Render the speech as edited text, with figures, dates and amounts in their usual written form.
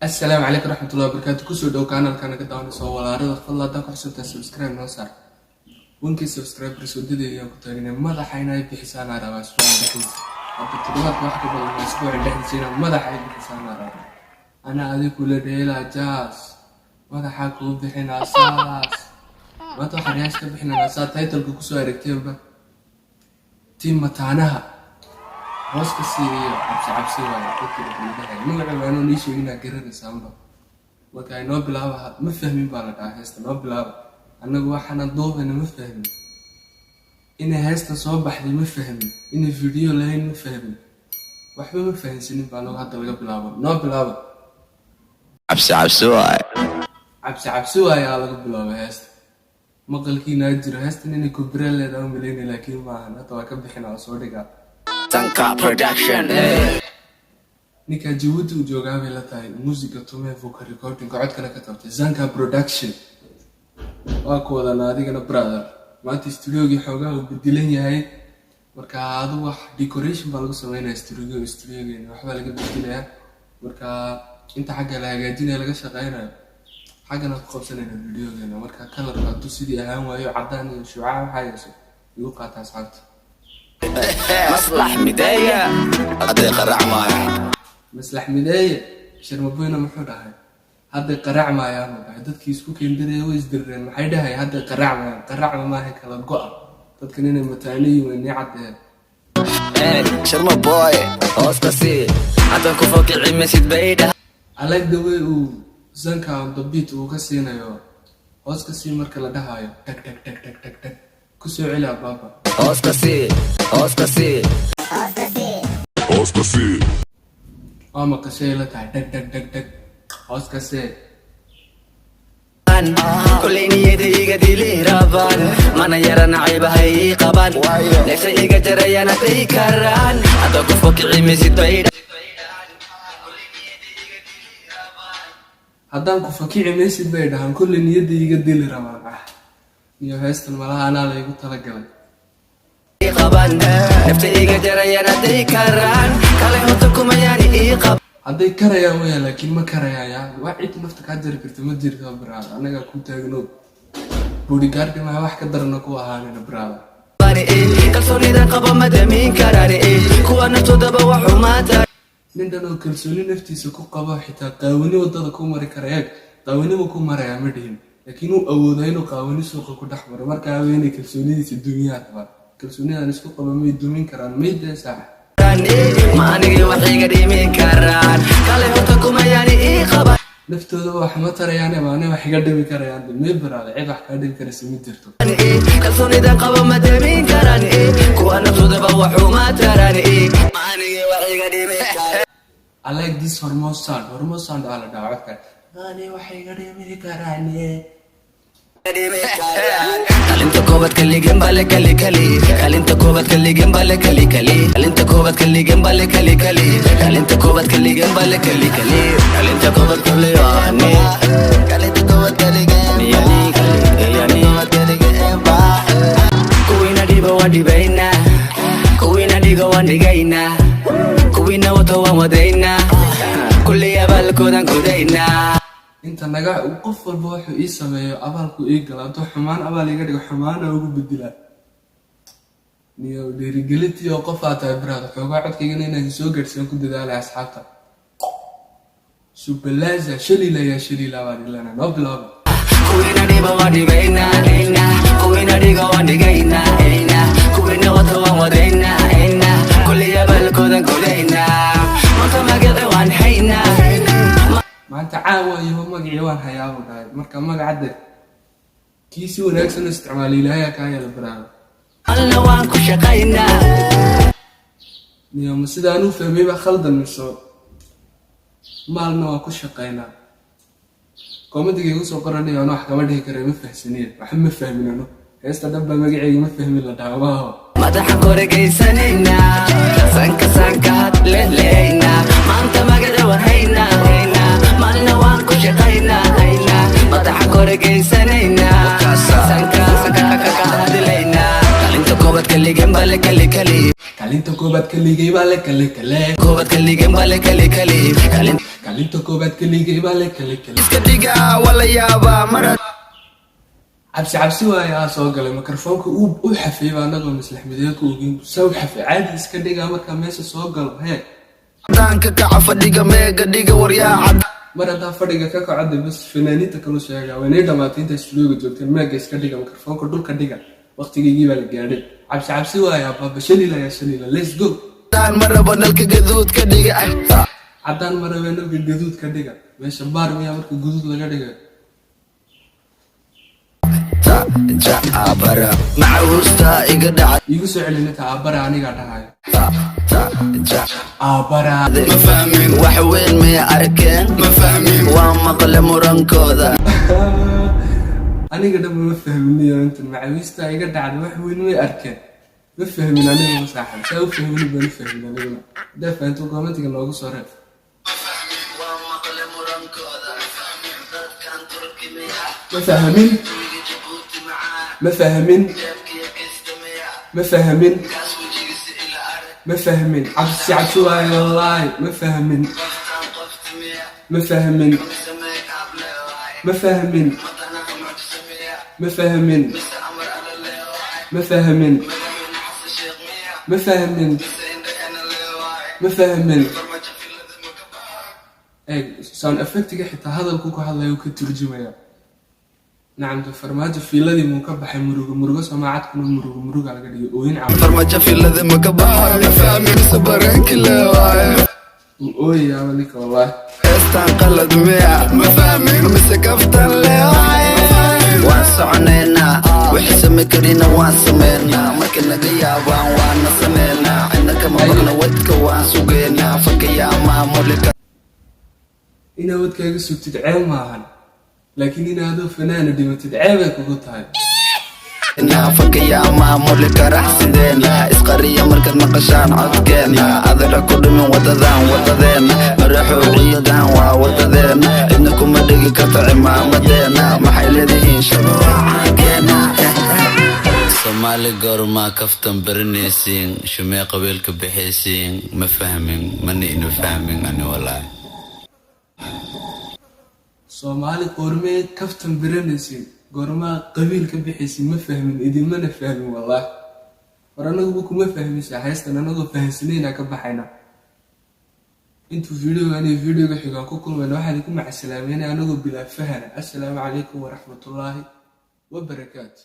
Assalaamu calaykum raxmatullahi wabarakaatu. Kusoo dhow kanaalka naga daawanayso walaarada. Fadla haddaa ku xusubtaa, subscribe noo saar. 1K subscribers wadadii ayaan ku taagnay. Madaxa inay bixisaan aa rabaa isbuuca dhexdiisa. Hadda toddobaadka wax ka badan waa isbuuca dhexdiisa inaa madaxa ay bixisaan aa rabaa. Anaa adig kula dheelaa jaas, madaxaa kuu bixinaa saas. Maanta waxaan reaction ka bixinaynaa, saa titleka kusoo aragteenba, team mataanaha hoos ka siiyo Cabsi Cabsi waayo. Dadka dhexdhexay magaca waanoo nii sheeginaa, garanaysaanba. Marka ay noo bilaaba, ma fahmin baa la dhahaa heesta noo bilaaba. Annagu waxaana duubayna ma fahmin, inay heesta soo baxday ma fahmin, inay video lahayn ma fahmin, waxba ma fahansanin baa anagu. Hadda laga bilaabo noo bilaaba. Cabsi Cabsi waaye. Cabsi Cabsi waayaa laga bilaaba heesta. Maqalkiina jiro heestan inay copyright leedahay u malaynay, laakiin maahan. Hadda waa ka bixina oo soo dhigaa. Sanka Production. Ninkaa Jabuuti uu joogaa bay la tahay, muusiga tumee, vocal recordingka codkana ka tabtay, Zanka Production waa ku wadana. Adigana brother, maanta studiogii xoogaha uu bedilan yahay. Marka adu wax decoration baa lagu sameynaya studio, studiogeena waxbaa laga bedilayaa. Marka inta xagga la hagaajinaya, laga shaqeynayo, xaggana ku qabsanayna videogeena. Marka colorka hadduu sidii ahaan waayo, cadaan iyo shuucaha waxaa yeeshay igu qaata asxaabta. Maslax Mideeya hadday qarac maaya. Maslax Mideeye Sharmaboyna muxuu dhahay? Hadday qaraac maayaanuu dhahay. Dadkii isku keendiraya way isdirireen. Maxay dhahay? Hadday qaraac maayaan. Qaraacma maaha, kala go-a. Dadkan inay mataano yihiin way nii caddeen. Sharma Boy hoos ka sii, haddaan ku fokici maysid bay dhah. I like the way uu Zanka on the beat uu ka siinayo. Hoos ka sii marka la dhahayo, tag tag tag tag tag tag, kusoo celi abaaba. Hoos ka sii, hoos ka sii. Hoos ka sii. Waa maqashay la tahay, dhag dhag dhag dhag, hoos ka see. Kolay niyada iga dili rabaan, mana yara nacaybahay ii qabaan, neefta iga jarayaan hadday karaan, hadda ku fokici maysid bay dhah. Haddaan ku fakici maysid bay dhahaan, kolley niyadda iga dili rabaan. Ah, iyo heestan malaha anaa laygu talagalay. Qaban nafta iga jarayaan hadday karaan, kale horta kumayaani ii qab. Hadday karayaan waya, laakiin ma karayaan. Yaa wax cid nafta kaa jari karta ma jirto brother. Annagaa ku taagno, bodyguard maa wax ka darana ku ahaanina brother. Kalsoonidan qaba ma damin karaan kuwa naftoodaba wax xumaata. Nin dhan oo kalsooni naftiisa ku qabo, xitaa qaawani wadada ku mari kara. Eeg, qaawani ku marayaa ma dhihin, laakiin uu awoodaa inuu qaawani suuqa ku dhex maro. Marka haweeney kalsoonidiisa dumiyaa rabaa, kalsoonidan isku qaba may dumin karaan maydee saax. Ma anigii wax iga dhimi karaan, kale horta kumayaani ii qaban. Naftooda wax ma tarayaan, maane wax iga dhimi karayaan may brother. Cid wax kaa dhimi karaysa ma jirto. Kalsoonidan qaba ma damin karaan kuwa naftoodaba wax uma taraan, ma anigii wax iga dhimi karaan. I like this hormone sound. Hormone sound aa la dhahaa codka. Maane wax iga dhimi karaan. Kalinta koobaad kaligen bale kali kali, kalinta koobaad kaligen bale kali kali, kalinta koobaad kaligen bale kali kali, kalinta koobaad kaligen bale kali kali, kalinta koobaad kaliyani, kalinta koobaad kaligen yani yani. Kuwiina dhibo waan dhibaynaa, kuwiina dhigo waan dhigaynaa, kuwiina wato waan wadaynaa, kulli abaalkoodan gudaynaa. Inta naga qof walba wuxuu ii sameeyo abaalku ii gala, hadduu xumaan abaal iga dhigo, xumaana ugu bedilaa. Niyo dhiirigelintii oo qof aa tahay brother. Xoogaa codkaygana inaan soo gaadhsiiyan ku dadaalay asxaabta. Subalaza shalila yaa shalila baan ilana noo bilaaba. Kuwiina dhibo waan dhibaynaa, kuwiina dhigo waan dhigaynaa, kuwiina wato waan wadaynaa, kulli abaalkoodan gudaynaa, maanta magaci waan haynaa. Maanta caan waayo, magacii waan hayaa buu dhahay. Marka magacadde kii si wanaagsan u isticmaalay Ilaahay kaa yeela brother. Alla waan ku shaqaynaa. Niyo ma sidaan u fahmay baa khaldan miso maalna waa ku shaqaynaa? Commentiga igu soo qoranayo, ano wax kama dhihi kara, ma fahsaniye, waxba ma fahmin. Ano heesta dhan baa magaceyga ma fahmin la dhaha maaho. Madaxa koregaysanaynaa, sanka sanka hadleleynaa, maanta magaci waan haynaa haynaa, maalna waan ku shaqaynaa haynaa, madaxa koregaysanaynaa, sanka sanka kaka hadlaynaa, kalinta koobaad kaligen bale kali kali. Kaalinta koobaad kaligay baa le kale kale. Koobaad kaligen bale kali kali, kalin. Kaalinta koobaad keligay baa le kale kale. Iska dhiga waa la yaabaa mar. Cabsi cabsi waaye aa soo galay mikrofoonka uu u xafeey baa, anagoo maslax mideed ku ogin saa u xafey. Caadi iska dhigaa markaa meesha soo galo hee. Haddaan ka kaco fadhiga, meega dhiga waryaa. Mar haddaa fadhiga ka kaco de bas, fanaaniinta kalu sheegaa waynay dhamaatay. Intaa studio-ga joogteen meega iska dhiga, mikrofoonka dhulka dhiga, waqtigaygii baa la gaadhay. Cabsi cabsi waaye baaba shalila yaa shalila, let's go. Caddaan ma rabo, nalka gaduud ka dhiga. Caddaan ma rabee, nalka gaduud ka dhiga. Meesha baar miyaa marka guduud laga dhigay? Ta ja abara macahuusta iga dhaca. Iigu soo celinata aabbara, anigaa dhahayo. Ta ta ja. Aabbara. Ma fahmin wax weyn may arkeen, ma fahmin, waa maqle murankooda. Aniga dhanba ma fahminiyo intan macawiista iga dhacda wax weyn may arkeen. Ma fahmin aniguma saaxib, saa u fahmin baan u fahmin aniguna. Haddaa fahanto, comment-iga noogu soo reeb. Waa maqle murankooda dadkan Turki miya? Ma fahmin. Jabuuti macaa? Ma fahmin. Jeebkiya kista miya? Ma fahmin. Kaas wejigiisa ila arag. Ma fahmin. Cabsi cabsi waaye wallaahi, ma fahmin. Qoftaan qofti miya? Ma fahmin. Mise make-up leewaay? Ma fahmin. Matanaha mucjisa miya? Ma fahmin. Mise amar alla leewaay? Ma fahmin. Madaxweyne Xasan Sheekh miya? Ma fahmin. Mise indhahena leewaay? Ma fahmin. Farmaajo filada ma ka baxa? Eeg sound effect-iga, xitaa hadalku ku hadlaya uu ka turjumaya. Nacamta Farmaajo fiiladii muu ka baxay? Murugo murugo somaacadkuna murugo muruga laga dhigay, ooyin camal. Farmaajo filada ma ka baxa? Ma fahmin, mise bareenki leewaay? Uu ooyayaaba ninka wallaahi. Heestan qalad miya? Ma fahmin, mise kaftan leewaay? Waan soconaynaa, wixii same karina waan sameynaa, marka naga yaabaan waana sameynaa, cidna kama baqna, wadka waan sugeynaa, fankayaa maamuli. Inaad wadkaaga sugtid ceeb maahan, laakiin inaadoo fanaana dhimatid ceebay kugu tahay. Fankayaa maamuli kara sideena? Isqariya markaad maqashaan codkeena, adara ku dhimin wadadan, wadadeena maraxow ciidan waa wadadeena, cidna kuma dhigi karto cimaamadeena. Maxay leedihiin shabacaankeena? Soomaali goormaa kaftan baranaysiin? Shumee qabiilka bixaysiin? Ma fahmin, mana inu fahmin ani walaahi. Soomaali goormee kaftan baranaysin? Goormaa qabiil ka bixaysin? Ma fahmin, idinmana fahmin wallaahi. War anaguba kuma fahmaysa haystan, anagoo fahamsanaynaa ka baxayna. Intuu video-gan iyo video-ga xigaan ku kulmayna, waxaan idinku macasalaameynaya anagoo bilaa fahana. Assalaamu calaykum waraxmatullaahi wabarakaatu.